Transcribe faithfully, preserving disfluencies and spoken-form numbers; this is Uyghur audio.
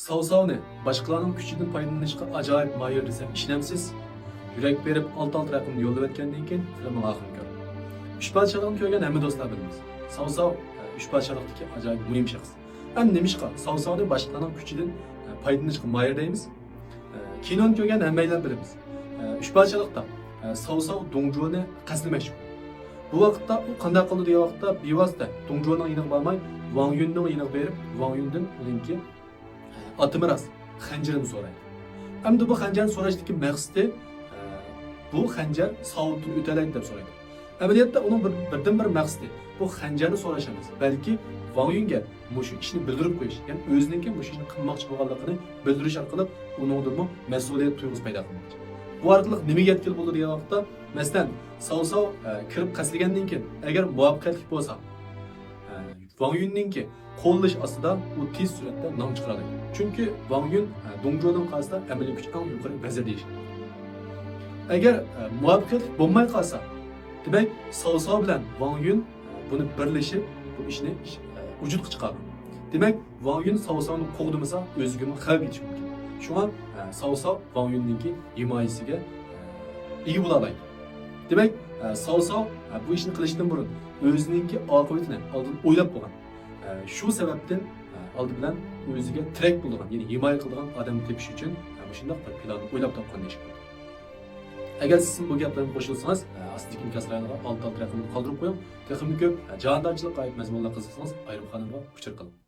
ساۋساۋنى باشقىلارنىڭ كۈچىدىن پايدىلىنىشقا ئاجايىپ ماھىر دېسەم ئىشىنەمسىز؟ يۈرەك بېرىپ ئالتە ئالتە رەقىمنى يوللىۋەتكەندىن كېيىن فىلىمنىڭ ئاخىرىنى كۆرۈڭ. ئۈچ پادىشاھلىقنى كۆرگەن ھەممە دوستلار بىلىمىز. ساۋساۋ، ئە، ئۈچ پادىشاھلىقتىكى ئاجايىپ مۇھىم شەخس. ئەمدى نېمىشقا ساۋساۋنى باشقىلارنىڭ كۈچىدىن، ئە، پايدىلىنىشقا ماھىر دەيمىز؟ ئە، كىنونى كۆرگەن ھەممەيلەن بىلىمىز. ئە، ئۈچ پادىشاھلىقتا، ئە، ساۋساۋ دۇڭجۇنى قەستلىمەكچى بولىدۇ. بۇ ۋاقىتتا ئۇ قانداق قىلىدۇ دېگەن ۋاقىتتا بىۋاسىتە دۇڭجۇنىڭ يېنىغا بارماي، ۋاڭ يۈننىڭ يېنىغا بېرىپ، ۋاڭ يۈندىن ئۇنىڭكى ئاتا مىراس خەنجىرىنى سورايدۇ. ئەمدى بۇ خەنجەرنى سوراشتىكى مەقسىتى، ئە، بۇ خەنجەر ساۋۇتتىن ئۆتەلەيدۇ دەپ سورايدۇ. ئەمەلىيەتتە ئۇنىڭ بىر، بىردىنبىر مەقسىتى، بۇ خەنجەرنى سوراش ئەمەس، بەلكى ۋاڭ يۈنگە مۇشۇ ئىشنى بىلدۈرۈپ قويۇش، يەنى ئۆزىنىڭكى مۇشۇ ئىشنى قىلماقچى بولغانلىقىنى بىلدۈرۈش ئارقىلىق ئۇنىڭدىمۇ مەسئۇلىيەت تۇيغۇسى پەيدا قىلماقچى. بۇ ئارقىلىق نېمىگە يەتكىلى بولىدۇ دېگەن ۋاقىتتا، مەسىلەن، ساۋساۋ، ئە، كىرىپ قەستلىگەندىن كېيىن، ئەگەر مۇۋەپپەقىيەتلىك بولسا، ئە، ۋاڭ يۈننىڭكى قوللىشى ئاستىدا ئۇ تېز سۈرئەتتە نام چىقىرالايدۇ. چۈنكى ۋاڭ يۈن، ئە، دۇڭجۇنىڭ قارىسىدا ئەمەلىي كۈچ ئەڭ يۇقىرى بەزىردە ياشايدۇ. ئەگەر، ئە، مۇۋەپپەقىيەتلىك بولماي قالسا، دېمەك، ساۋساۋ بىلەن ۋاڭ يۈن، ئە، بۇنى بىرلىشىپ بۇ ئىشنى ئىش-، ئە، ۋۇجۇدقا چىقارغان. دېمەك، ۋاڭ يۈن ساۋساۋنى قوغدىمىسا ئۆزىگىمۇ خەۋپ يېتىشى مۇمكىن. شۇڭا، ئە، ساۋساۋ ۋاڭ يۈننىڭكى ھىمايىسىگە، ئە، ئىگە بولالايدۇ. دېمەك، ئە، ساۋساۋ، ئە، بۇ ئىشنى قىلىشتىن بۇرۇن ئۆزىنىڭكى ئاقىۋىتىنى ئالدىن ئويلاپ بولغان. ئە، شۇ سەۋەبتىن، ئە، ئالدى بىلەن ئۆزىگە تىرەك بولىدىغان، يەنى ھىمايە قىلىدىغان ئادەمنى تېپىش ئۈچۈن، ئە، مۇشۇنداق بىر پىلاننى ئويلاپ تاپقان دېيىشكە بولىدۇ. ئەگەر سىز بۇ گەپلەرگە قوشۇلسىڭىز، ئە، ئاستىدىكى ئىنكاس رايونىغا ئالتە ئالتە رەقىمنى قالدۇرۇپ قويۇڭ. تېخىمۇ كۆپ، ئە، جاھاندارچىلىققا ئائىت مەزمۇنلار قىزىقسىڭىز، ئايرىم خانىمغا ئۇچۇر قىلىڭ.